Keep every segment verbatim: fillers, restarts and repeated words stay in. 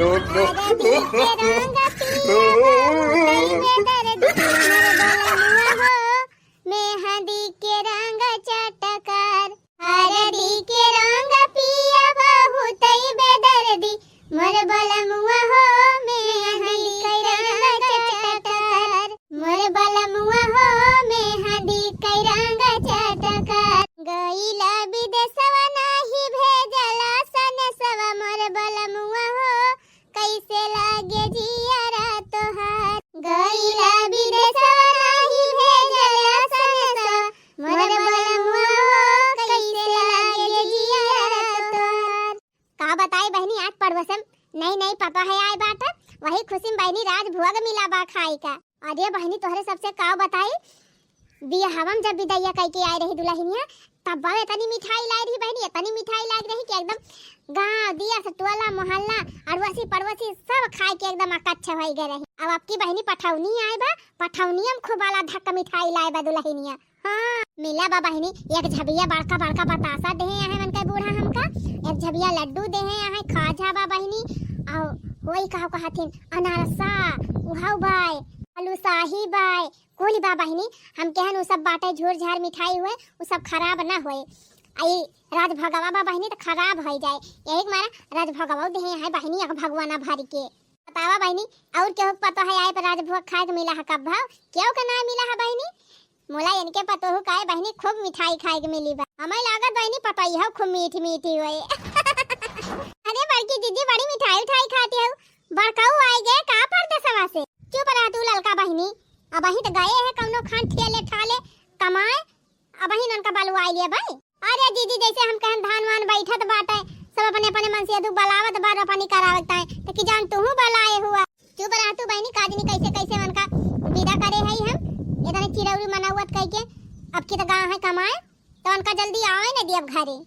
हरदी के रंग पिया बहुतै बेदर्दी, मोर बलमुआ हो, मेहंदी के रंग चटकार। हरदी के रंग पिया बहुतै बेदर्दी, मोर बलमुआ हो, मेहंदी के रंग चटकार। मोर बलमुआ हो, मेहंदी के रंग चटकार। गइला विदेशवा नाही भेजला सनेसवा, मोर बलमुआ हो, कैसे लागे जियरा तोहार। गइला विदेशवा नाही भेजला सनेसवा, मोर बलमुआ हो, कैसे लागे जियरा तोहार। का बताई बहिनी, आज पड़ोस में नई नई पतोह आए बाटे, वही खुशी में बहिनी राजभोग मिला बा खाए का। अरे बहिनी, तोहरे सबसे का बताई, बियाहवा में जब बिदैया कइके आए रही दुलहिनिया, तब बा एतनी मिठाई लाए रही बहिनी, एतनी मिठाई लाए रही कि एकदम गाँव दिया से टोला मोहल्ला, अड़ोसी पड़ोसी सब खाए के एकदम अकच्छ होइ गए रही। अब अबकी बहिनी पठौनी आए बा, पठौनिया में खूब वाला धक्का मिठाई लाए बा दुलहिनिया। हाँ, मिला बा बहिनी, एक झबिया बड़का बड़का बतासा देहे आहे मन के बूढ़ा हमका, एक झबिया लड्डू देहे आहे, खाजा बा बहिनी, और वही कहो कहथिन अनारसा, उहाऊ बाय, बालूशाही बाय, कुल बा बहिनी। हम कहन उ सब बाटे झूर झार मिठाई हुए, उ सब खराब ना होए। आई राजभोगवा बा बहिनी त खराब होइ जाए, यही के मारा राजभोगवा देहे आहे बहिनी, एक भगवाना भर के। बतावा बहिनी, और केहू के पतोह आए पर राजभोग खाए के मिला है कब भाव? केहू के ना मिला है बहिनी? मोला इनके पतोहू काहे बहिनी खूब मिठाई खाए के मिली बा। हमें लागत बहिनी पतोहिया खूब मीठी मीठी होए। अरे बड़की दीदी बड़ी मिठाई उठाई खाती हो। बड़काऊ आए गए का परदेसवा से? चुप रह तू ललका बहिनी। अबहीं त गए है कौनो खान ठेले ठाले कमाए। अबहीं ननका बलुआई लिए भाई। अरे दीदी, जैसे हम कहन धान वान बैठत बाटे, सब अपने अपने मन से अदू बलावत बा रोपनी करावे के ताई, त कि जान तूहू बलाए हुआ। चुप रह तू बहिनी, काजनी कैसे कैसे उनका विदा करे है हम, इतने चिरौरी मनौवत कह के, अब की त गा है कमाए, त उनका जल्दी आवे न दियब घरे।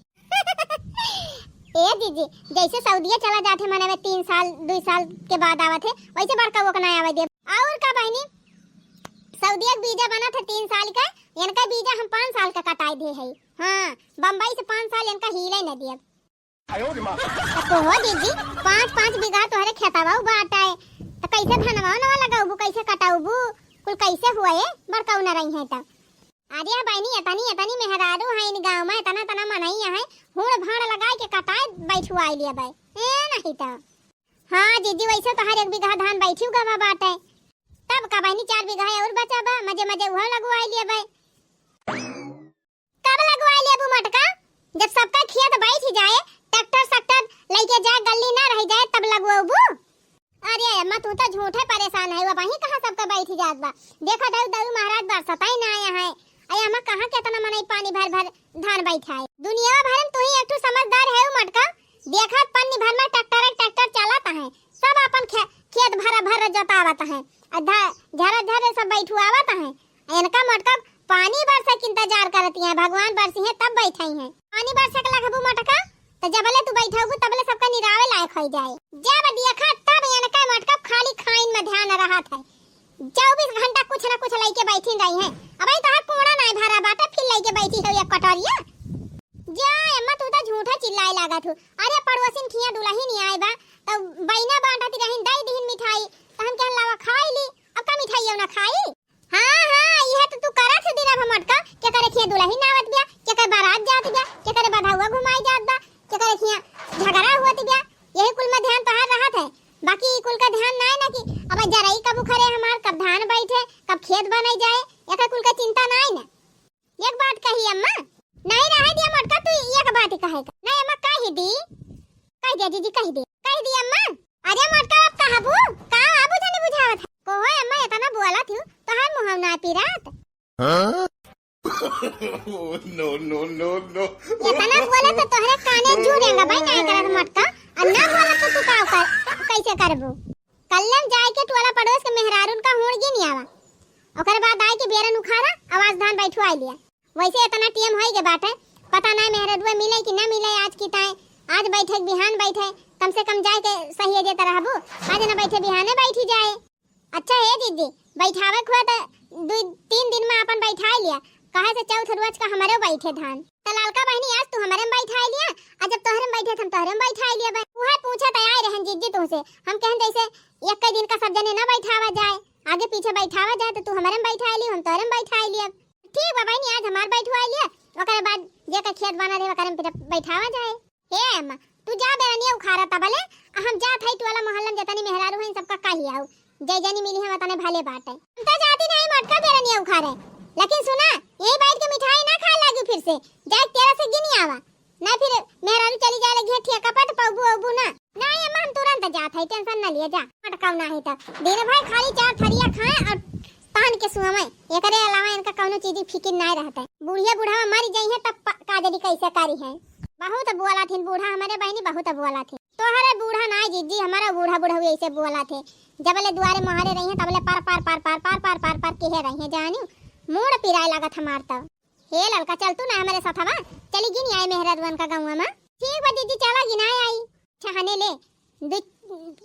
ए दीदी, जैसे सऊदिया चला जात है मने में तीन साल, दुई साल के बाद आवत है, वैसे बड़का वो के ना आवे दियब। और का बहिनी, सऊदिया के वीजा बनत है तीन साल का, इनका वीजा हम पाँच साल का कटाई दे है। हाँ, बम्बई से पाँच साल इनका हिले न दियब। तो हो दीदी, पाँच पाँच बीघा तोहरे खेतवा बाटे, त कैसे धनवा नवा लगाउबू, कैसे कटाउबू, कुल कैसे हुए बड़काऊ न रही है त। अरे बहिनी, एतनी एतनी मेहरारू है इन गाँव में, एतना एतना मनई है, हुड़ भाड़ लगाए के कटाए बैठुआई लिए बे। ए नहीं त। हाँ जीजी, वैसे तोहार एक बीघा धान बैठी गवा बाटे, तब का बहिनी चार बीघा और बचा बा, मजे मजे उहो लगवाई लिए बे। कब लगवाई लेबू मोटका? जब सबका खेत बैठ जाए, ट्रैक्टर सक्टर लइके जाए, गल्ली ना रह जाए, तब लगवाबू? अरे अम्मा, तू तो झूठे परेशान है, वही कहाँ सबका बैठ जात बा। देखा दऊ दऊ महाराज बरसता ही ना आया है। अरे अम्मा, कहाँ केतना मनई पानी भर भर धान बैठाए। दुनिया भर में तू ही एक ठो समझदार है मोटका। देखा पन्नी भर में ट्रैक्टर ट्रैक्टर चलत है, सब अपन खे-, खेत भरा भर जोतावत है, आ धा-, झरा झरे सब बैठुआवत है। इनका मोटका पानी बरसे के इंतजार करती हैं, भगवान बरसी हैं तब बैठाई हैं। पानी बरसे के लगबू मोटका, त जबले तू बैठबू तबले सबका निरावे लायक हो जाए। जब देखा तब इनका मोटका खाली खाइन में ध्यान रहत है, चउबीस घंटा कुछ ना कुछ लइके बैठी रही हैं। अब तो कोड़ा नहीं भरा बाटे, फिर लइके बैठी है एक कटोरिया। जा अम्मा, तू तो झूठा चिल्लाए लागत हूँ। अरे पड़ोसिन खिया दुलहिन आए बा, तो बइना बांटत रहिन, दई दिहिन मिठाई, तो हम कहन लावा खाई ली। अब का मिठाई ना खाई? हाँ, हाँ, इहे तो तू करत है दिना भर मोटका, केकरे खिया दुलहिन आवत बिया, केकर बारात जात बिया, केकरे बधौआ घुमाई जात बा, केकरे खिया झगड़ा होत बिया, यही कुल में ध्यान तोहार रहत है। बाकी ई कुल का ध्यान नाय ना कि अब जरई कब उखरे हमार, कब धान बैठे, कब खेत बनाई जाए, एकर कुल का चिंता नाय ना। एक बात कही अम्मा, नहीं रहे दिया मोटका, तू एक बात ही कहे का। नहीं अम्मा, कह दी, कह दे जीजी, कह दे, कह दी अम्मा। अरे मोटका, अब कहबू का? आबू जाने बुझावत है। कोहो अम्मा, इतना बोलत हूँ, तोहार मुँह ना पिरात। हाँ? No, no, no, no। इतना बोले तो तोहरे काने जू देंगा भाई, नहीं करत मोटका। और ना बोले तो तू का कर, कैसे करबू? कल्लम जाए के टोला पड़ोस के मेहरारून का हुड़ गिन आवा, ओकर बाद आए के बेरन उखाड़ा, आवाज धान बैठुआई लिया। वैसे इतना टीएम होई के बाटे, पता नहीं मेहररुआ मिले कि ना मिले आज की ताए, आज बैठे कि बिहान बैठे, कम से कम जाए के सही देता रहबू, आज ना बैठे बिहाने बैठी जाए। अच्छा हे दीदी, बैठावे के हुआ तो दू तीन दिन में अपन बैठाए लिया, काहे से चौथ रोज का हमारे बैठे धान। तो ललका बहिनी, आज तू हमरे में बैठाइ लिया, आ जब तोहरे में बैठे, हम तोहरे में बैठाइ लिया। बहिन, उहे पूछत आए रहन जिज्जी तुहसे, हम कहन जैसे एक दिन का सब जने ना बैठावा जाए, आगे पीछे बैठावा जाए, तो तू हमरे में बैठाइ लिया, हम तोहरे में बैठाइ लिया। ठीक बा बहिनी, आज हमार बैठवाइ लिया, ओकरे बाद जेकर खेत बना रहे, ओकरे में फिर बैठावा जाए। हे अम्मा, तू जा बेरनिया उखारा तबले, आ हम जात हई टोला मोहल्ला में जतनी मेहरारू हईं सबका कहि आउ, जै जनी मिली हम तने भले बाटे। हम तो जाती नहीं मोटका बेरनिया उखारे, लेकिन सुना, यही बैठ के मिठाई ना खाए लागी फिर से, जाए तेरा से गिनी आवा, ना फिर मेहरारू चली जाए लगी है ठेका पर तो पौबू औबू ना। नहीं अम्मा, हम तुरंत जात हई, tension ना लिया जा। मोटका ना है तो दिन भर खाली चार थरिया खाए और तान के सुअवे, एकरे अलावा इनका कौनो चीज की फिकिर नाय रहत है। बुढ़िया बुढ़ावा मर जइहे तब प-, का जानी कैसे करी है। बहुत बोला थिन बूढ़ा हमरे बहिनी, बहुत बोला थिन। तोहरे बूढ़ा नाय जिज्जी, हमारा बूढ़ा बुढ़ऊ ऐसे बोला थे। जबले दुआरे मोहरे रही है तबले पर पर पर पर पर पर पर पर किहे रही है जानी। मूड़ पिराए लागत हमार तो। हे ललका, चल तू ना हमरे साथवा, चली गिन आए मेहरारुअन का गौवा में। ठीक बा जिज्जी, चला गिनाए आई। अच्छा हने ले, दू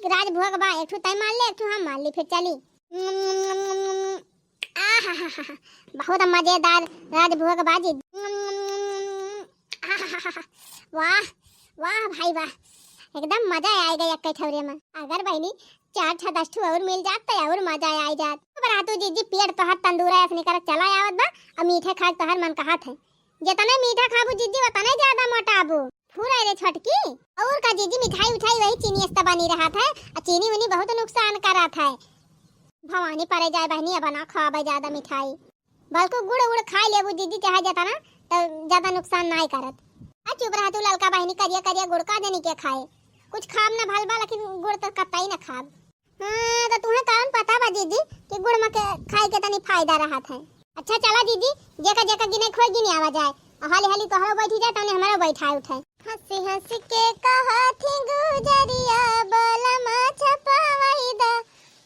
राजभोग बा, एक ठो तय मार ले, एक ठो हम मार ली, फिर चली। आहाहाहा, बहुत मजेदार राजभोग बा जी। आहाहाहा, वाह, वाह भाई वाह, एकदम मजा आ गया एक ठौरे में। अगर बहिनी चार छह दस ठो और मिल जात तो और मजा आ जात। अब रहतू जिज्जी, पेट तोहर तंदूरा ऐसे निकर चला आवत बा, और मीठे खाए तोहर मन कहत है। जितने मीठा खाबू जिज्जी, उतने ज्यादा मोटाबू। फूल रे छोटकी, और का जिज्जी, मिठाई उठाई वही चीनी से तो बनी रहत है, आ चीनी उनी बहुत नुकसान करत है। भवानी परे जाए बहिनी, अब ना खाबे ज्यादा मिठाई, बल्कि गुड़ उड़ खाए लेबू जिज्जी, चाहे जतना, तो ज्यादा नुकसान नाय करत। आ चुप रह तू ललका बहिनी, करिया करिया गुड़ का जनी के खाए, कुछ खाब ना भल बा, लेकिन गुड़ तो कतई ना खाब। हाँ, तो तुम्हें कारण पता बा दीदी कि गुड़ में के खाए के तनी फायदा रहत है। अच्छा चला दीदी, जेका जेका गिने खोए गिने आवा जाए, और हाली हाली तोहरो बैठी जाए, तने हमारो बैठाए उठाए। हंसी हंसी के कहा थी गुजरिया, बलमा छपावई दा,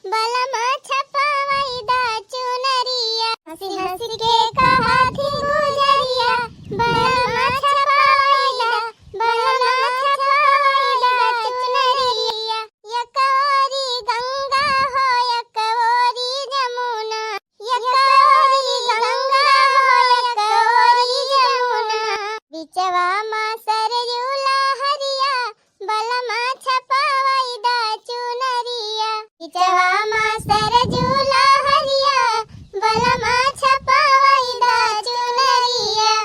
बलमा छपावई दा चुनरिया। हंसी हंसी के कहा थी गुजरिया, बलमा छपावई दा, बलमा छपावई दा चुनरिया। एक ओरी गंगा हो, एक ओरी जमुना, एक ओरी गंगा हो, एक ओरी जमुना। बिचवा मा सरजू लहरिया, बलमा छपावई दा चुनरिया। बिचवा मा सरजू लहरिया, बलमा छपावई दा चुनरिया।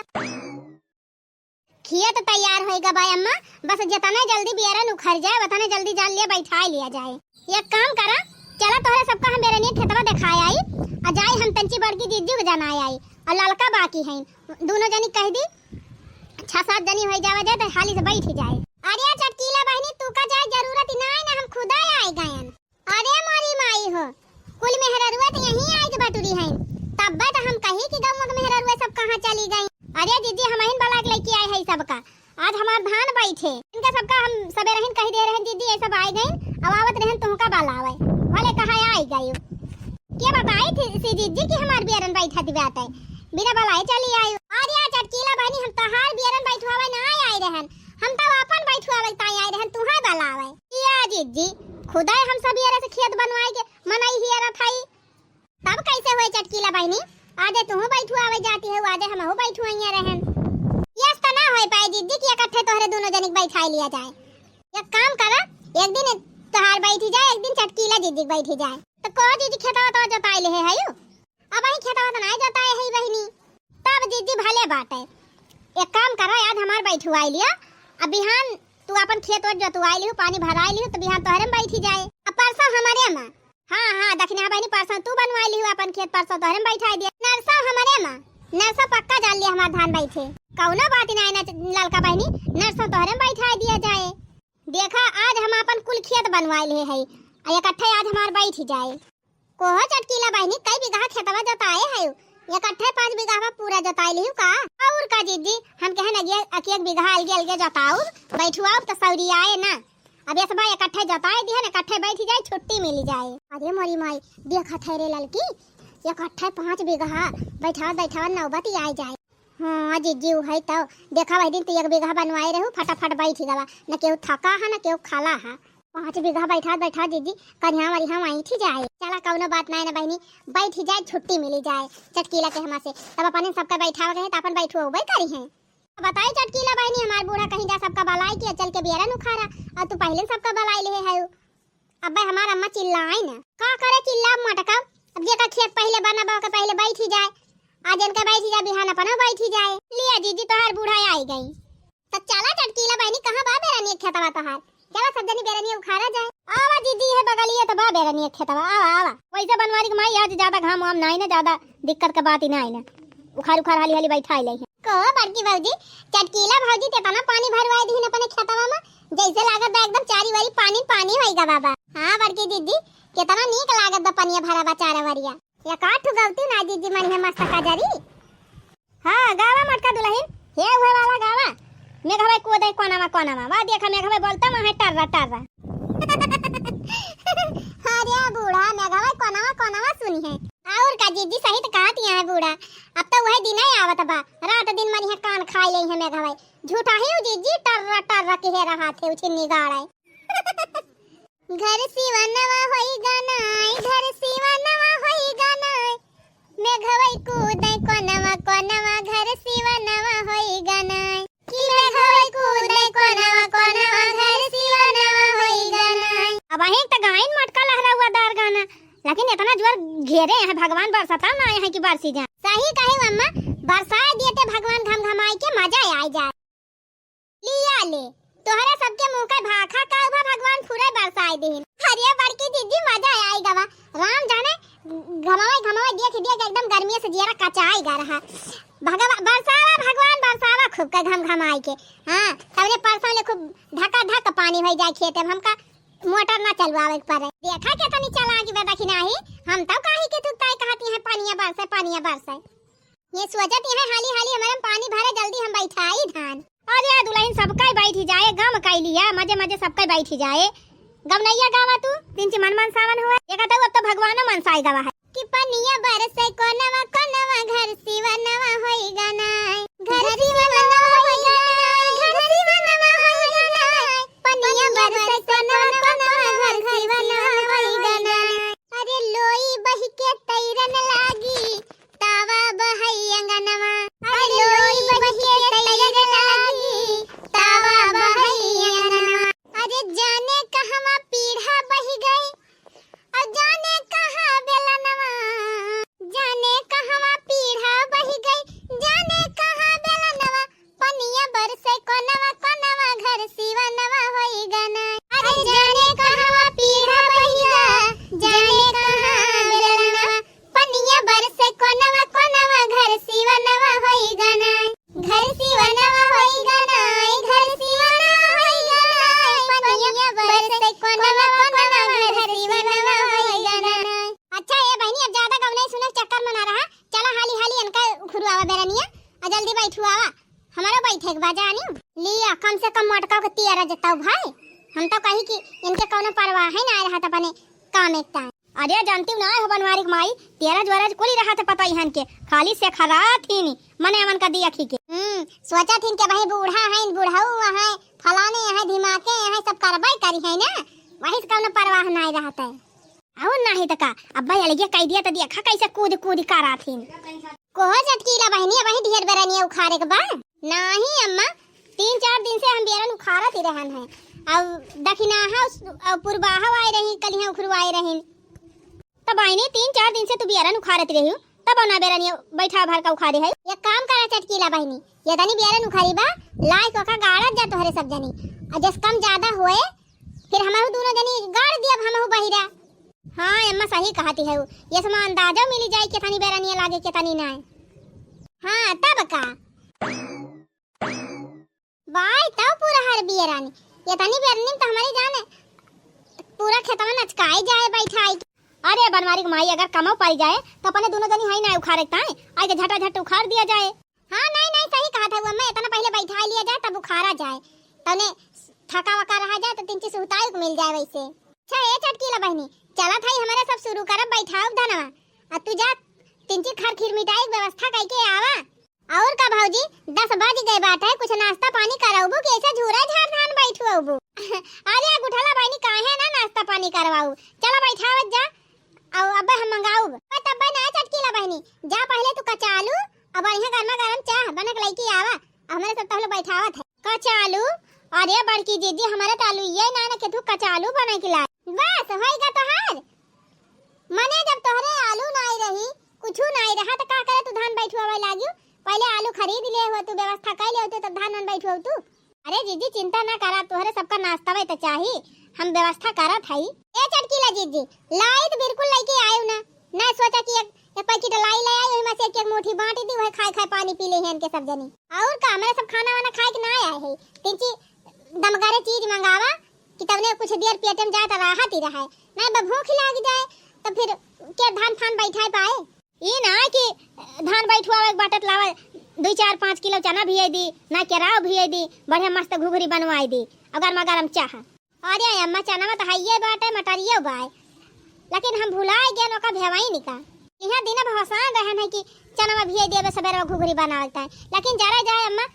खिया तो तैयार होई गा बा अम्मा, बस जतने जल्दी बियरन उखड़ जाए, वतने जल्दी जान लिया बैठाए लिया जाए। एक काम करा, चला तोहरे सबका हम बेरनिया खेतवा देखाए आई, आ जाए हम तंची बड़की जीजू के जनाए आई, और ललका बाकी हैं, दोनों जनी कह दी, छह सात जनी हो जावा जाए तो हाली से बैठ ही जाए। अरे चटकीला बहिनी, तू का जाए जरूरत ही ना है ना, हम खुदा आए गयन। अरे मोरी माई हो, कुल मेहररुआ तो यहीं आए के बटुरी हैं, तब्बे तो हम कही कि गौवा के मेहररुआ सब कहाँ चली गई। अरे दीदी, हम अहिन बला के लेके आए हैं सबका, आज हमार धान बैठे, इनका सबका हम सबेरहिन कही दे रहे हैं, दीदी ये सब आए गई, अब आवत रहन तुमका बलावे, भले कहा आई गई। के बताई थी सी दीदी कि हमार बियरन बैठा दी बात है, बिना बलाए चली आई। अरे चटकीला बहिनी, हम तोहार बियरन बैठवावे ना आए रहन, हम तो अपन बैठवावे ताई आए रहन, तुहार बलावे। या जिज्जी, खुदाई हम सब हियरा से खेत बनवाए के मनई हियरा थाई। तब कैसे होए चटकीला बहिनी? आजे तुहू बैठुआवे जाती है, आजे हमहू बैठुआइया रहन। यस त ना होए पाए जिज्जी कि इकट्ठे तोहरे दोनों जनिक बैठाई लिया जाए। एक काम करा, एक दिन तोहार बैठी जाए, एक दिन चटकीला जिज्जी बैठी जाए। तो कहो जिज्जी खेतवा तो जोताई ले है यू? अब वही खेतवा तो नाय जोताए है बहिनी। तब जिज्जी भले बाटे। एक काम करा, आज हमार बैठुआई लिया, अब बिहान तू अपन खेत ओत जोतवाई लिहू, पानी भराई लिहू, तो बिहान तोहरे में बैठी जाए। अब परसों हमारे में। हाँ, हाँ, दखिना बहिनी, परसों तू बनवाई लिहू अपन खेत, परसों तोहरे में बैठाई दिया। नरसों हमारे में, नरसों पक्का जान लिया हमार धान बैठे। कौनो बात ना है ना ललका बहिनी, नरसों तोहरे में बैठाई दिया जाए। देखा, आज हम अपन कुल खेत बनवाई ले है, आ इकट्ठे आज हमार बैठ जाए। कोहो चटकीला बहिनी, कई बीघा खेतवा जोताए है? इकट्ठे पाँच बीघा पूरा जोताई लिहू का? और का जिज्जी, हम कहे लगिए, एक एक बीघा अलगे अलगे जोताऊ, बैठुआऊ तो सौरी आए ना। अब ये सब इकट्ठे जोताए दिहन, इकट्ठे बैठ जाए, छुट्टी मिल जाए। अरे मोरी माई, देखत है रे ललकी, इकट्ठे पाँच बीघा बैठावत बैठावत नौबत ही आ जाए। हाँ जिज्जी, उहै तो। देखा वही दिन तो एक बीघा बनवाए रहू, फटाफट बैठ गवा, न केहू थका है न केहू खाला है। पाँच बीघा बैठावत बैठावत जिज्जी करिहा वरिहा वहीं थी जाए। चला कौनो बात नाय ना बहिनी, बैठ ही जाए, छुट्टी मिली जाए चटकीला के हमा से, तब अपन सबका बैठावे के है तो अपन बैठुआ उबे करी हैं। बताई चटकीला बहिनी, हमार बूढ़ा कहीं जा सबका बलाई के चल के बेरन उखारा, और तू पहिले सबका बलाई लेहे है। अब्बे हमार अम्मा चिल्लाई न, का करे चिल्ला मटका, अब जेका खेत पहिले बना बा के पहिले बैठी जाए, आज इनका बैठी जाए, बिहान अपनो बैठी जाए। लिया जीजी, तोहार बूढ़ा आई गई। त चला चटकीला बहिनी, कहाँ बा बेरनिया खेतवा तोहार? चला सब जनी बेरनिया उखारा जाए। आवा जीजी, है बगलिए त बा बेरनिया खेतवा, आवा, आवा। वैसे बनवारी के माई आज ज्यादा घाम वाम नाई ना, ज्यादा दिक्कत का बात ही नाई ना। उखार उखार हाली हाली बैठा ले। को बड़की भौजी, चटकीला भौजी, तेतना पानी भरवाई दीहिन अपने खेतवा में, जैसे लागत बा एकदम चारी वारी पानी पानी होई गा बाबा। हाँ बड़की दीदी, कितना नीक लागत बा पनिया भरा बा चारा वरिया। या का ठु गलती ना दीदी, मन है मस्त का जरी। हाँ, गावा मटका दुलहिन, हे उहे वाला गावा। मेघवे कूदे कोनवा कोनवा, वा देखा मेघवे बोलता वहाँ टर्रा टर्रा। अरे बूढ़ा, मेघवे कोनवा कोनवा सुनी है। और का जीजी, सही त कहत यहाँ है बूढ़ा, अब तो वही दिन ही आवत बा, रात दिन मरिहे कान खाई ले है मेघवे। झूठा ही उ जीजी टर्रा टर्रा के हे रहा थे उछिन्नी गाड़े। घर सिवा नवा होई गनाई, घर सिवा नवा होई गनाई। मेघवई कूदै कोनवा कोनवा, घर सिवा नवा होई गनाई। कि मेघवई कूदै कोनवा कोनवा, घर सिवा नवा होई गनाई। अब अहीं त गाइन मटका लहराउआ दार गाना, लेकिन इतना जोर घेरे हैं भगवान, बरसता ना आए हैं कि बरसी जाए। सही कहे अम्मा, बरसाए दिए ते भगवान घम घमाई के मजा आई जाए। लिया ले, तोहरा सबके मुँह का भाखा का उभा भगवान फुरे बरसाए देहिन। अरे बड़की दीदी, मजा आई गवा। राम जाने घमावे घमावे देख देख एकदम गर्मी से जियरा कचाई गा रहा। भगवा-, बरसावा भगवान, बरसावा खूब का घम घमाई के। हाँ, तबने परसों ले खूब ढका ढक पानी होई जाए खेते में। हमका मोटर ना चलवावे के पड़े। देखा के तनी चला के बेटा कि नाही, हम तब काहे के तू ताई कहती हैं पनिया बरसे, पनिया बरसे। ये सोचत यहाँ हाली हाली हमारे में पानी भरे, जल्दी हम बैठाई धान। अरे दुलहिन, सबका बैठी जाए, गम काई लिया, मजे मजे सबका बैठी जाए। गवनैया गावा तू, तिनची मन मन सावन हुआ। देखा तो अब तो भगवानो मनसाई गवा है। कि पनिया बरसे कोनवा कोनवा, घर सिवा नवा होई गनाई। घर सिवा नवा होई गनाई, घर सिवा नवा होई गनाई। पनिया बरसे कोनवा कोनवा, घर सिवा नवा होई गनाई। अरे लोई बहि के तैरन लागी, तावा बहै अंगनवा। अरे लोई बहि के तैरन लागी, तावा बहै अंगनवा। अरे जाने कहवा पीढ़ा बहि गई, और जाने कहाँ बेलनवा। जाने कहवा पीढ़ा बहि गई, जाने कहाँ बेलनवा। पनिया बरसे कोनवा कोनवा, घर सिवा नवा होई गनाई। अरे जाने कहवा पीढ़ा बहि गा, जाने कहाँ बेलनवा। पनिया बरसे कोनवा कोनवा, घर सिवा नवा होई गनाई। घर सिवा नवा होई गनाई, घर सिवा नवा होई गनाई। पनिया बरसे कोनवा कोनवा, घर सिवा नवा होई गनाई। अच्छा ए बहिनी, अब ज्यादा गवनई सुने चक्कर में ना रहा, चला हाली हाली इनका उखुरवावा बेरनिया, आ जल्दी बैठुआवा। हमारो बैठे के बा जानी। लिया, कम से कम मोटका के तियारा जताऊ भाई। हम तो कही कि इनके कौनो परवाह है ना, रहत अपने काम एक टाइम। अरे जानती हूँ ना हो बनवारी के माई, तेरज वरज कुली रहत है पता इहन के, खाली से खरात ही नी, मने अमन का दिया खी के। हम्म, सोचा थी के भाई बूढ़ा है, बुढ़ऊ है, फलाने है, धिमाके है, सब करबाई करी है ना, वही से कौनो परवाह ना रहत है। और नाही त का, अब्बा अलगे कह दिया त देखा कैसे कूद कूद कराथिन। कोहो चटकीला बहिनी, अबही ढेर बेरनिया उखारे के बा? नाही अम्मा, तीन चार दिन से हम बेरन उखारत ही रहन है। अब दखिनाहा उस-, अब पुरबाहा आए रही, कलिहा उखरू आए रही। तब बहिनी तीन चार दिन से तू बेरन उखारत रही हो, तब ना बेरनिया बैठा भर का उखारे है। एक काम करा चटकीला बहिनी, ये तनी बेरन उखारी बा, लाई सोखा गाड़त जा तोहरे सब जनी। और जस कम ज्यादा होए, फिर हमहू दोनों जनी गाड़ दियब हमहू बहिरा। हाँ अम्मा सही कहती है, ये समा अंदाजा मिली जाए केतनी बेरनिया लागे केतनी नाय। हाँ तब का। बाय तब पूरा हर बियरानी, ये तनी बेरनी तो हमारी जाने पूरा खेतवा नचकाई जाए बैठाई के। अरे बनवारी के माई अगर कमो पाई जाए तो अपने दोनों जनी हाई ना उखारे ताए, आई के झटा झट उखाड़ दिया जाए। हाँ, नहीं, नहीं, सही कहा था वो, मैं इतना पहले बैठा लिया जाए, तब उखारा जाए, तने थका वका रहा जाए, तो तीन चीज सुहताई को मिल जाए वैसे। अच्छा, ए चटकीला बहिनी, चला था हमारे सब शुरू करब बैठाओ धनवा, आ तू जा तीन चीज खर खीर मिठाई की व्यवस्था करके आवा। और का भौजी, दस बज गए बाटे, कुछ नाश्ता पानी करौबू कि ऐसे झूरा झाड़ धान बैठू अबू? अरे गुठला बहिनी, काहे ना नाश्ता पानी करवाऊ, चला बैठावत जा। अउ अब्बे हम मंगाउब। ओए तब्बे ना चटकीला बहिनी, जा पहिले तू कचालू, अब बढ़िया गरमा गरम चाह बनक लइके आवा, हमरे सब तहलो बैठावत है। कचालू? अरे बड़की जीजी, हमरे त आलू ये ना ना के तू कचालू बना के लाई। बस होई गा तोहार। मने जब तोहरे आलू नाई रही, कुछू नाई रहा, त का करे तू धान बैठुआवे लागियो? पहले आलू खरीद ले हो तू, व्यवस्था कर ले हो तू, तब धान वान बैठुआव तू। अरे जीजी, चिंता ना करा, तोहरे सबका नाश्ता वही त चाही, हम व्यवस्था करत हई। ए चटकीला जीजी, लाई त बिल्कुल लेके आयु ना, ना सोचा कि एक, एक पैकेट लाई ले आई, ओहिमा से एक एक मुट्ठी बांट दी, वही खाए खाए पानी पी ले हैं इनके सब जनी। और का, हमरे सब खाना वाना खाए के ना आए है, तिनची दमगारे चीज मंगावा कि तबने कुछ देर पेट में जाए त राहत ही रहे, नहीं बा भूख लाग जाए त फिर के धान फान बैठाए पाए। ई ना कि धान बैठुआवे के बाटत लावा, दुई चार पाँच किलो चना भियाई दी, ना केराव भियाई दी, बढ़िया मस्त घुघरी बनवाई दी, और गरमा गरम चाह। अरे अम्मा, चनवा त हइये बाटे, मटरियो बाय, लेकिन हम भुलाए गए, ओका भेवाई निका। यहाँ दिन भवसान रहन है कि चनवा भियाई देबे, सबेरे घुघरी बनावल ताई, लेकिन जरा जाए अम्मा,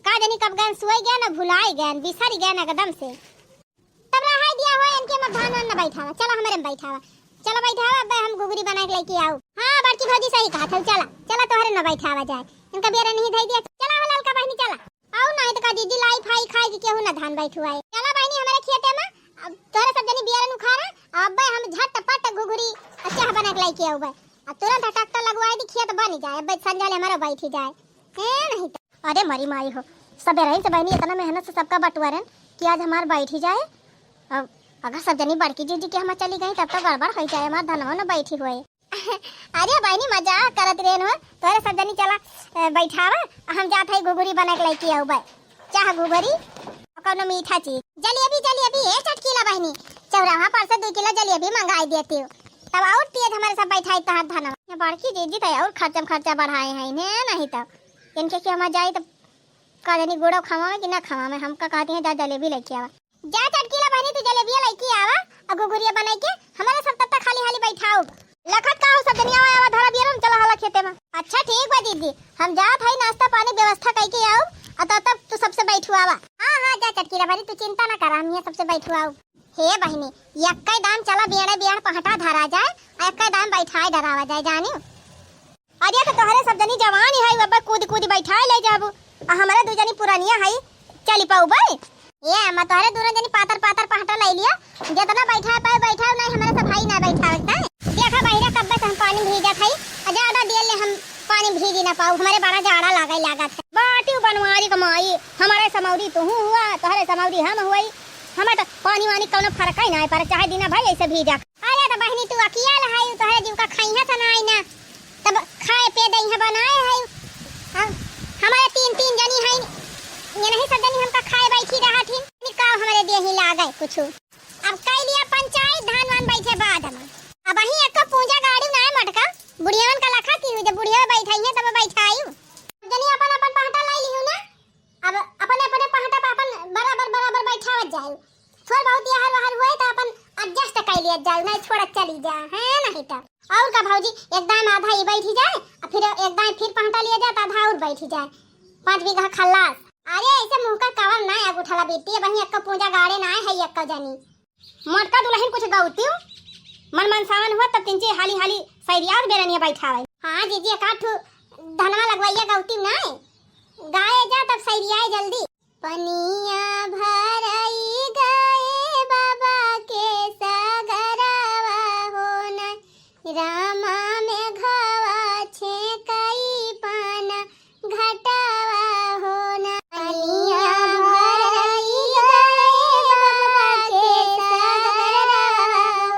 का जानी कब गए, सोए गए ना, भुलाए गए, बिसर गए ना एकदम से। तब रहाई दिया हो इनके, मत धान वान न बैठावा, चला हमरे में बैठावा, चला बैठावा, अब्बे हम घुघरी बना के लेके आऊ। हाँ बड़की भौजी सही कहा था, चला चला तोहरे न बैठावा जाए, इनका बेरा नहीं धई दिया, चला हो ललका बहनी चला। आऊ नहीं तो का दीदी लाई फाई खाए के केहू न धान बैठुआए। चला बहनी हमरे खेते में, अब तोहरे सब जनी बियरन उखाड़ा, अब्बे हम झटपट घुघरी अच्छा बना के लेके आऊ बे, अब तुरंत ट्रैक्टर लगवाई दी, खेत बन जाए, अब्बे संजाले हमारा बैठी जाए। ए नहीं तो। अरे मरी माई हो, सबेरही से बहनी इतना मेहनत से सबका बटुआरन कि आज हमार बैठी जाए। अब अगर सब जनी बड़की जीजी के हमार चली गई तब तो गड़बड़ हो जाए, हमार धनवा न बैठी हुए। अरे बहनी मजाक करत रहन हो, तोहरे सब जनी चला, अ, बैठावा, हम जात है घुघरी बना के लेके आऊ बे, चाह घुघरी, कौनो मीठा चीज, जलेबी, जलेबी, ए चटकीला बहनी, चौराहा पर से दो किलो जलेबी मंगाई देती हूँ, तब और तेज हमारे सब बैठाई तोहार धनवा। ये बड़की जीजी तो और खर्चम खर्चा बढ़ाए हैं इन्हें, नहीं तब इनके के हमार जाई तब का जानी गोड़ो खावा में कि ना खावा में, हमका कहती हैं जा जलेबी लेके आवा। जा चटकीला बहनी तू जलेबिया लेके आवा और घुघुरिया बनाई के हमारे सब तब तक खाली हाली बैठाओ। लखत का हो सब जनी आवा, आवा धरा बियरन चला हाला खेते में। अच्छा ठीक बा दीदी, हम जात हई नाश्ता पानी व्यवस्था कई के आऊ और तब तक तू सबसे बैठुआवा। हाँ हाँ जा चटकीला बहनी तू चिंता ना करा, हम यहाँ सबसे बैठुआऊ। हे बहनी, यक्के दाम चला बियड़े बियड़ पहटा धरा जाए और यक्के दाम बैठाए डरावा जाए जानी। अरे तो तोहरे सब जनी जवान ही है, अब कूद कूद बैठाए ले जाबू, आ हमरे दू जनी पुरानिया है, चली पाउबे? ए अम्मा, तोहरे दोनों जनी पातर पातर पहटा ले लिया, जितना बैठा पाए बैठाओ, नहीं हमरे सब भाई ना बैठावे के। देखा बहिरा, कब्बे से हम पानी भीजत है, आ ज्यादा देर ले हम पानी भीजी ना पाऊ, हमारे बड़ा जाड़ा लागे लागत है। बाटी बनवारी कमाई, हमारे समौरी तू हुआ, तोहरे समौरी हम हुई, हमें तो पानी वानी कौनो फर्क ही ना है, पर चाहे दिना भाई ऐसे भीजा। अरे त बहिनी, तू अकियल है, तोहरे जीव का खाइहा सनाई ना, तब खाए पे दइहा बनाए है। हम, हमारे तीन तीन जनी है, ये नहीं सब जनी हमका खाए बैठी रहा थी, का हमारे देही लागे कुछ। अब कई लिया पंचायत, धान वान बैठे बाद में। अब अही एक पूजा गाड़ी ना है मटका, बुढ़ियावन का लखा की हुई, जब बुढ़िया बैठाई है तब बैठाई। जनी अपन अपन पहटा लाई लियो ना, अब अपने अपने पहटा पर अपन बराबर बराबर बैठावत जाए। थोड़ बहुत यार वाहर हुए तो अपन adjust कर लिया जाए, नहीं छोड़ा चली जा, है नहीं तो। और का भौजी, एक दाम आधा ही बैठी जाए, और फिर एक दाम फिर पहटा लिया जाए तो आधा और बैठी जाए, पाँच बीघा खल्लास। अरे ऐसे मुँह का कवर ना आग उठाला बेटी, अब वहीं एक पूजा गाड़े ना है एक जनी। मोटका दुलहिन कुछ गौतियो, मन मनसावन हुआ तब तिनचे हाली हाली सैरियात बेरनिया बैठावे। हाँ जीजी, एक आध ठो धनवा लगवाइया गौतियो ना, गाए जा तब सैरियाए जल्दी। पनिया भरई गए बाबा के सगरवा हो ना, रामा मेघवा छेकई पाना घटवा हो ना। पनिया भरई गए बाबा के सगरवा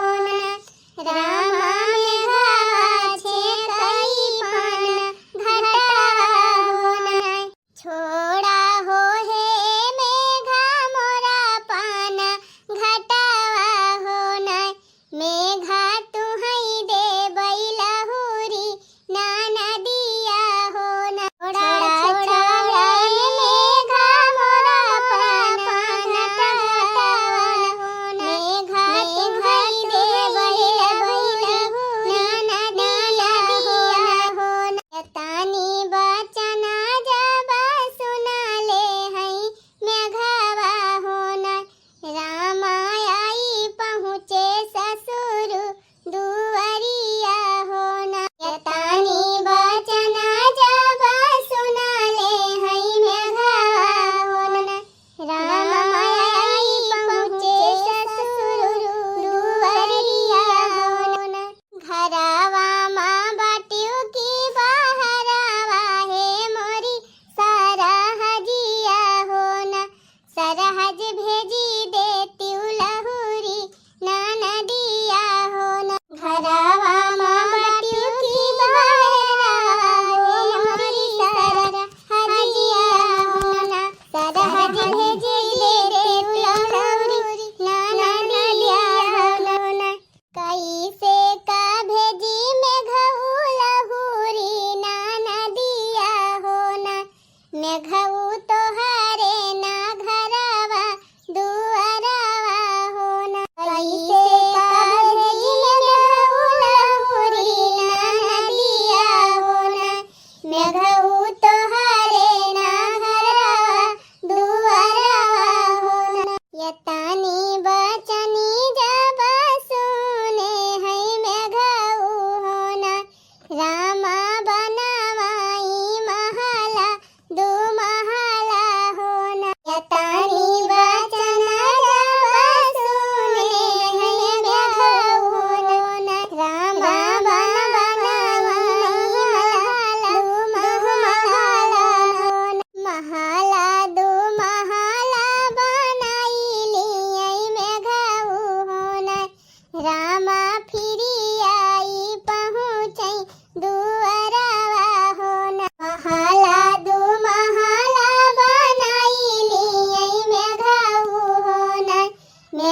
हो ना, रामा मेघवा छेकई पाना घटवा हो ना। छोड़ा हो हे मेघा मोरा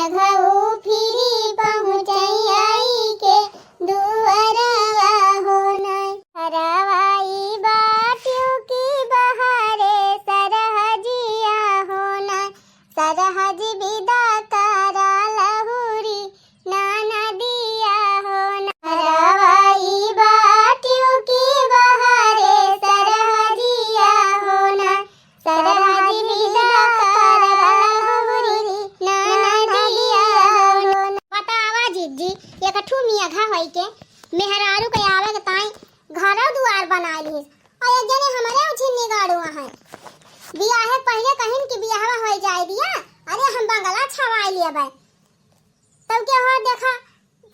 घऊ फिरी पहुँचई आई के दुअरवा हो नाई। घरवा ई बाटियो की बहरे सरहजिया हो नाई। सरहज बिदा करा लहुरी ना नदिया हो नाई। घरवा ई बाटियो की बहरे सरहजिया हो नाई। सरहज बिदा करा लहुरी ना नदिया हो नाई। बतावा जिज्जी, एक ठू मियाघा होई के मेहरारू के आवे के ताई घरो दुआर बनाए लिहिस। और एक जने हमरे उछिन्नी गाड़ू हैं। बियाहे पहिले कहिन कि बियाहवा होई जाए दिया, अरे हम बंगला छवाए लियबे। तब के हो देखा,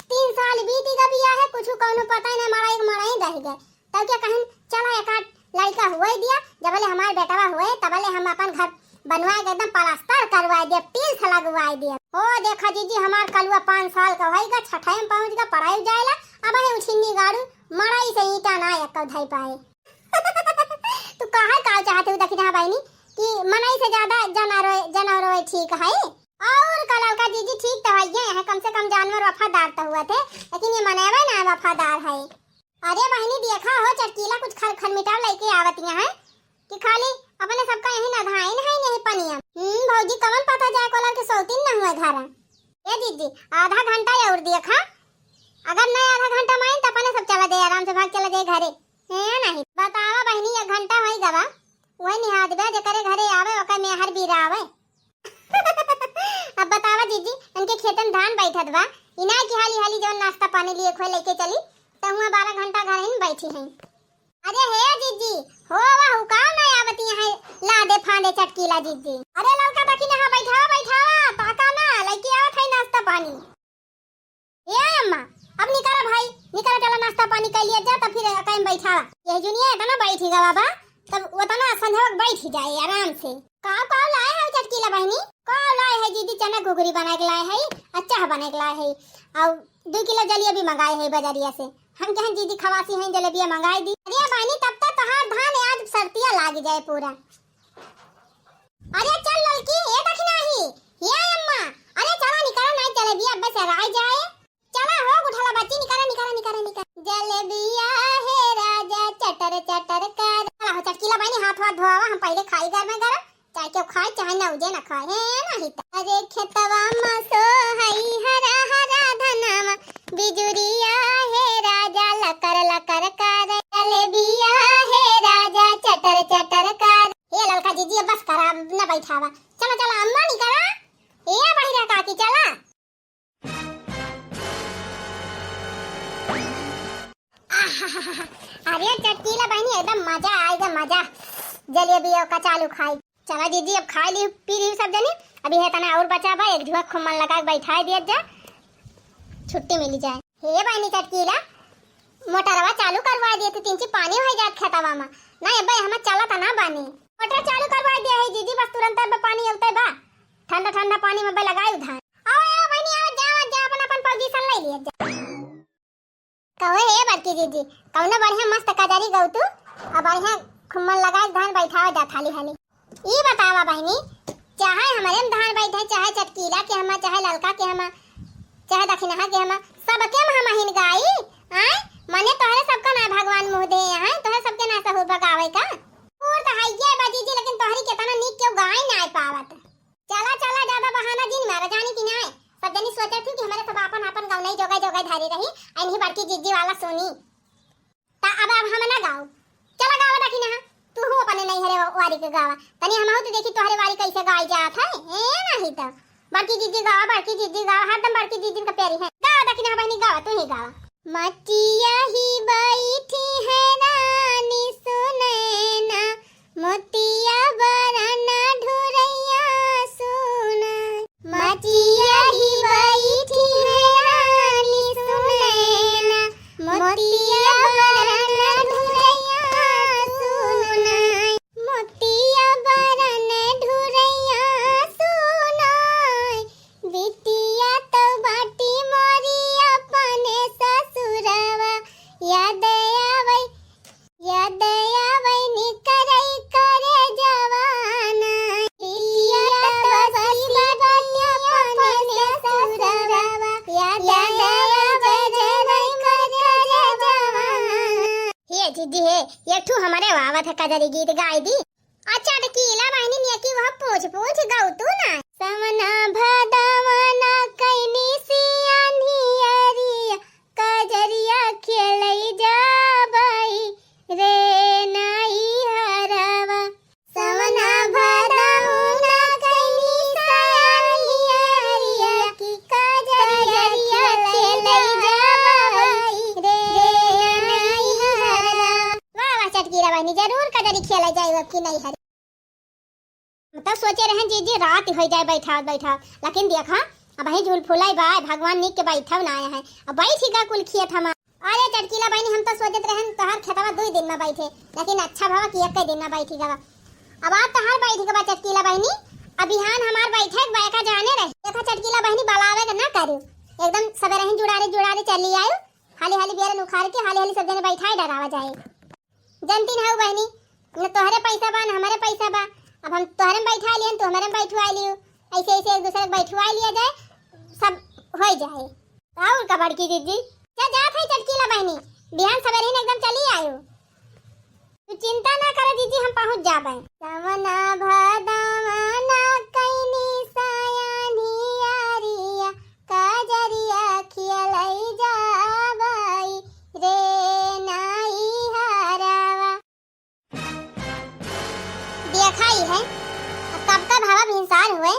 तीन साल बीत गए बियाहे, कुछ कौनो पता ही नहीं, मड़ई के मड़ई रह गए। तब के कहिन, चला एक आध लड़का हुए दिया, जबले हमार बेटवा हुए, तबले हम अपन घर बनवाए के एकदम प्लास्टर करवाए दिया, टील्स लगवाए दिया। हो देखा जिज्जी, हमार कलुआ पाँच साल का होई गा, छठे में पहुँच गा, पढ़ाई जाएला, अब है उछिन्नी गाड़ू, मड़ई से ईंटा ना एक धई पाए। तू काहे का चाहत हऊ दखिनहा बहिनी कि मनई से ज्यादा जानवरो, जानवरो ठीक है? और का ललका जिज्जी ठीक तो हइये है, कम से कम जानवर वफादार तो हुआ थे, लेकिन ये मनई ना वफादार है। अरे बहिनी देखा हो चटकीला कुछ खल खल मिटार लेके आवतिया है कि खाली अपने सबका यही नधाइन है यही पनिया। हम्म, भौजी कवन पता जाए कोलर के सौतीन न हुए घरा। ए जिज्जी, आधा घंटा और देखा, अगर नहीं आधा घंटा माइन तो अपने सब चला जाए, आराम से भाग चला जाए घरे। है नहीं, बतावा बहिनी, एक घंटा होई गवा, वही निहाद बे जेकरे घरे आवे ओकर मेहर बीरा आवे। अब बतावा जिज्जी, उनके खेतन धान बैठत बा, इना की हाली हाली जवन नाश्ता पानी लिए खोए लेके चली, तो हुआ बारह घंटा घर इन बैठी हैं। अरे हे जिज्जी, हो वह हुकाम ना आवती है, लादे फांदे चटकीला जिज्जी। अरे ललका दखिनहा बैठावा, बैठावा, ताका ना, लइके आवत है नाश्ता पानी। ए अम्मा, अब निकरा भाई, निकरा, चला नाश्ता पानी कर लिया जा, तब फिर टाइम बैठावा। ये जुनिया इतना बैठी गवा बा, तब उतना संझवक बैठ जाए आराम से। का का लाए है चटकीला बहिनी? का लाए है दीदी, चना घुघरी बनाए के लाए है, आ चाह बनाए के लाए है, और दो किलो जलेबी मंगाए है बजरिया से। हम कहें दीदी खवासी हैं, जलेबिया मंगाए दी। अरे बहिनी, तब तक तोहार धान आज सरतिया लाग जाए पूरा। अरे चल ललकी, ए दखिनही, ए अम्मा, अरे चला निकरा, नहीं जलेबिया अब से राय जाए। चला हो गुठला बच्ची, निकरा, निकरा, निकरा, निकरा। जलेबिया हे राजा चटर चटर कर। चला हो चटकीला बहिनी, हाथ वाथ धोआवा, हम पहिले खाई गरमे गरम, चाहे केहू खाए चाहे ना उजे ना खाए, है नहीं त। अरे खेतवा मा सोहई हरा हरा धनवा, बिजुरिया हे राजा लकर लकर कर। जलेबिया हे राजा चटर चटर कर। हे ललका जिज्जी, बस करा, न बैठावा। चला चला अम्मा निकरा, ए बहिरा काकी चला। अरे चटकीला बहिनी, एकदम मजा आए गा, मजा। जलेबी और कचालू खाई। चला दीदी, अब खाई ली पी ली सब जनी। अभी है तना और बचा बा, एक झुआ खूब मन लगा के बैठाए दिया जा, छुट्टी मिली जाए। हे बहिनी चटकीला, मोटरवा चालू करवा दिए थे, तीन ची पानी हो जात खेतवा में। ना अबे हम चला तना बानी। मोटर चालू करवा दिया है दीदी, बस तुरंत अब पानी अवते बा, ठंडा ठंडा पानी में अबे लगाई धान। आओ, आओ बहिनी, आओ, जाओ, जाओ, अपन, अपन पोजीशन ले लिया जा। कहो हे बड़की दीदी, कौनो बढ़िया मस्त कजरी गौ तू, और बढ़िया खुम्मन लगा के धान बैठावा जा थाली हाली। ई बतावा बहिनी, चाहे हमरे में धान बैठे, चाहे चटकीला के हमा, चाहे ललका के हमा, चाहे दखिनहा के हमा, सबके में हम हिन गाई, आय? मने तोहरे सबका ना भगवान मुँह दे, आय? तोहरे सबके ना सहूर बगावे का? और तो हइये बा दीदी, लेकिन तोहरी केतना नीक केहू गाय ना पावत। चला, चला, ज्यादा बहाना जिन मारा, जानी कि नाय। सब जनी सोचत थी कि हमरे सब आपन, आपन गवनई जोगाई, जोगाई धारी रही, आ इन्हीं बड़की जिज्जी वाला सुनी। ता अब, अब हम ना गाओ। चला गावा दखिनहा, तू हूँ अपने नैहरे वारी के गावा। तनी हमहू तो देखी तोहरे वारी कैसे गाई जात है। ए, नहीं तो। बड़की जिज्जी गावा, बड़की जिज्जी गावा, हरदम बड़की जिज्जी का प्यारी है। गावा दखिनहा बहिनी, गावा, तू ही गावा। मचिया ही बैठी है रानी सुनैना, मोतिया बरन ढुरैया सुनाई। मचिया ही बैठी है रानी सुनैना, मोतिया बरन ढुरैया सुनाई। मोतिया बरन ढुरैया सुनाई। बिटिया तो बाटी मोरी अपने ससुरवा, याद आवै। कजरी गीत गाई दी। आ चटकीला बहिनी नियकी वह पूछ पूछ गऊ तू ना। सवना भदवना कैनी सियानी अरिया, कजरिया खेलई जाबई रे नाई हरवा। सवना भदौना कैनी सयानी अरिया, कि कजरिया खेलई जाबई रे नाई हरवा। वाह, वाह, चटकीला बहिनी, जरूर कजरी खेला जाई अब की नहीं हरी। हम तो सोचे रहन जीजी रात होइ जाए बैठावत बैठावत, लेकिन देखा, अबहीं झूल फुलाई बा, भगवान नीक के बैठव ना आए हैं, अब बैठी गा कुल खेत हमार। अरे चटकीला बहिनी, हम तो सोचत रहन तोहार खेतवा दुई दिन में बैठे, लेकिन अच्छा भवा कि एक दिन में बैठी गवा। अब आज तोहार बैठ गवा चटकीला बहिनी, अब बिहान हमार बैठे के बयका जाने रहे। देखा चटकीला बहिनी, बलावे के ना करू, एकदम सबेरहिन जुड़ारे जुड़ारे चली आयु, हाली हाली बियरन उखाड़ के हाली हाली सब जने बैठाए डरावा जाए। जनती ना हो बहिनी, न तोहरे पैसा बा न हमारे पैसा बा। अब हम तोहरे में बैठा लियन, तू हमारे में बैठवा लियो, ऐसे ऐसे एक दूसरे के बैठवा लिया जाए, सब हो जाए। और का बड़की दीदी, जा जात है चटकीला बहिनी, बिहान सवेरे ही एकदम चली आयो। तू चिंता ना करो दीदी, हम पहुँच जाबे। सवना भदवना कैनी सयानी अरिया, कजरिया खेलई जाबई रे नाई हरवा। देखा ही है, अब कब कब हवा भिनसार हुए,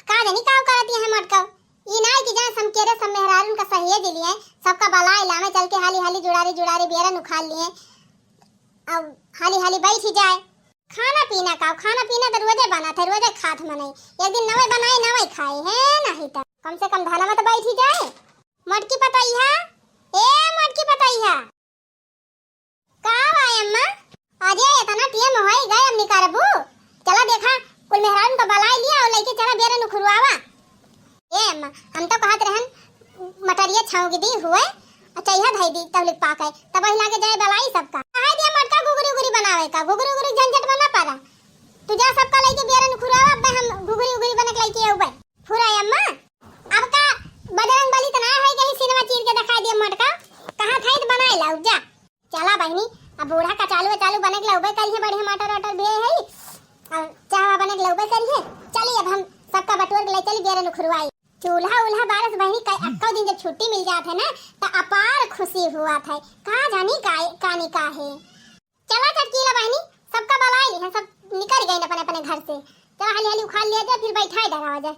का जानी का करत है मटका। ई नाई कि जान समकेरे सब मेहरारून का सहिए दिली है, सबका बलाई लामे चल के हाली हाली जुड़ारी जुड़ारी बियरन उखाड़ लिए, अब हाली हाली बैठ ही जाए। खाना पीना का, खाना पीना तो रोजे बना थे, रोजे खात मनई, एक दिन नवे बनाए नवे खाए है, नहीं तो कम से कम धनवा तो बैठ ही जाए। मटकी पतैया, ए मटकी पतैया, का बा अम्मा? अरे इतना टेम होई गए, अब निकारबू? चला देखा, कुल मेहरारून का बलाई लिया और लइके चला बेरन उखुरवावा। ए अम्मा, हम तो कहत रहन मटरिया छौंक दी हुए, और चैहा धई दी तब लिख पाके, तब वही लागे जाए बलाई सबका। कहे दिया मटका घुघरी उघरी बनावे का, घुघरी उघरी झंझट में ना पड़ा। तू जा सबका लइके बेरन उखुरवावा, अब हम घुघरी उघरी बने के लइके अउबे। फुरा अम्मा, अब का बजरंग बली त ना है कहीं सिनेमा चीर के दिखा दिया मटका, कहाँ था तो बनाए लाऊ जा। चला बहिनी, अब बूढ़ा का चालू चालू बने के लउबे करिए, बढ़िया मटर वटर भी है, अब चाह बने के लउबे करिए। चली अब हम सबका बटोर के ले चली बेरन उखुरवाई। चूल्हा उल्हा बारस बहिनी, कई अक्का दिन जब छुट्टी मिल जात है ना, तो अपार खुशी हुआ था। का जानी का, कानी का है। चला चटकीला बहिनी, सबका बलाई है, सब निकल गए अपने अपने घर से। चला हाली हाली उखाड़ लिया जाए, फिर बैठाए डरावा जाए।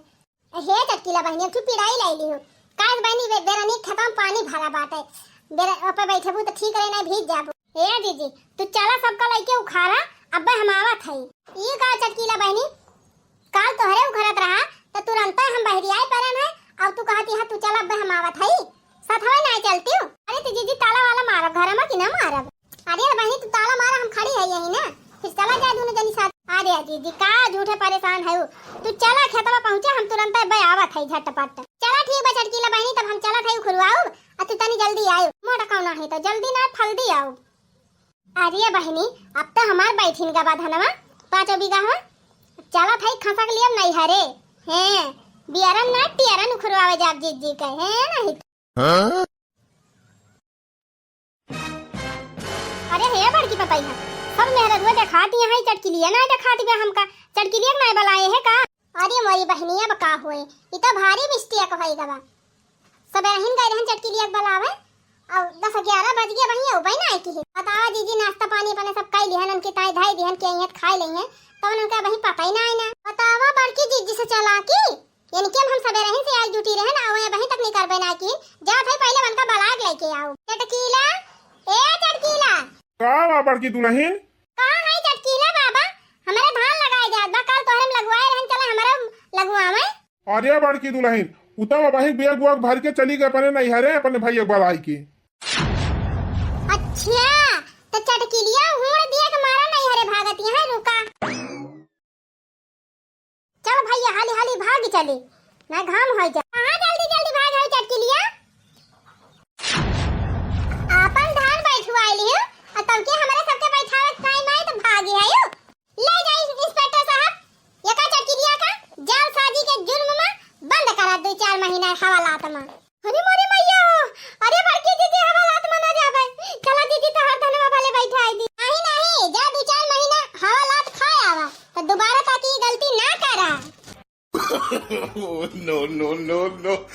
हे चटकीला बहिनी, अब तू पिड़ाई लाई ली हो। काहे बहिनी, बे-, बेरनी खेतवा में पानी भरा बाटे। बेर-, ओपे बैठबू तो ठीक रहे, नहीं भीज जाबू। हे जीजी, तू चला सबका लइके उखाड़ा, अब्बे हम आवत हई। ई का चटकीला बहिनी, काल तोहरे उखड़त रहा, त तुरंते हम बहरियाए परन है, और तू कहत यहाँ तू चला अब्बे हम आवत हई। सथवे नहीं चलती हूँ। अरे तो जीजी ताला वाला मारब घर में कि ना मारब? अरे बहिनी, तू ताला मारा, हम खड़ी है यही ना, फिर चला जाए दोनों जनी साथ। अरे जीजी, का झूठे परेशान है, तू चला खेतवा पहुँचा, हम तुरंत बे आवत है झटपट। चला ठीक बा चटकीला बहिनी, तब हम चलत है उखुरवाऊ, आ तू तनी जल्दी आयो, मोटा कौन है तो जल्दी ना फल्दी आओ। अरे बहिनी, अब तो हमार बैठिन का बा धनवा, पाँचों बीघा हवा, चलत है खसक लियब नहीं हरे, हैं, बियरन ना टियरन उखुरवावे जाब जीजी के, हैं नहीं तो। हाँ? अरे हे बड़की पतैया, सब मेहररुआ देखात यहाँ है, चटकिलिया ना देखात बे हमका, चटकिलिया के ना बलाए है का? अरे मोरी बहिनी, अब का होए, ई तो भारी mistake होई गवा। सबेरहिन गए रहन चटकिलिया के बलावे, और दस ग्यारह बज गए, वहीं अउबे ना आई की। बतावा जीजी, नाश्ता पानी अपने सब कई लिहन, उनकी ताई धाई दिहन के अइहन खाए लेइहन, तो उनका वहीं पता ही ना आई ना। बतावा बड़की जीजी से चला की इनके हम सबेरहिन से आई जुटी रहे ना, वहीं वहीं तक निकरबे ना की। जात है पहले उनका बलाग लेके आओ। चटकीला, ए चटकीला। का बा बड़की दुलहिन? कहाँ है चटकीला बाबा? हमारे धान लगाए जात बा, कल तोहरे में लगवाए रहन, चला हमारे लगवावे। अरे बड़की दुलहिन, उ तो वही बैग वैग भर के चली गए अपने नैहरे, अपने भैया के बलाई के। अच्छा, तो चटकिलिया हुड़ दिया के मारा नैहरे भागत यहाँ रुका। चल भैया, हाली हाली भाग चली, ना घाम होई जा। कहाँ जल्दी जल्दी भाग है चटकिलिया? आपन धान बैठवाई लियो, और तब के हमारे सबके बैठावे के time आए तो भागी है यू। ले जाई inspector साहब, ये का चटकिलिया का जालसाजी के जुर्म में बंद करा दो चार महीना हवालात में। अरे मोरे मैया हो, अरे बड़की दीदी हवालात में ना जावे। चला दीदी तोहर धनवा भले बैठाई दी। नहीं, नहीं, जा Oh, no, no, no, no.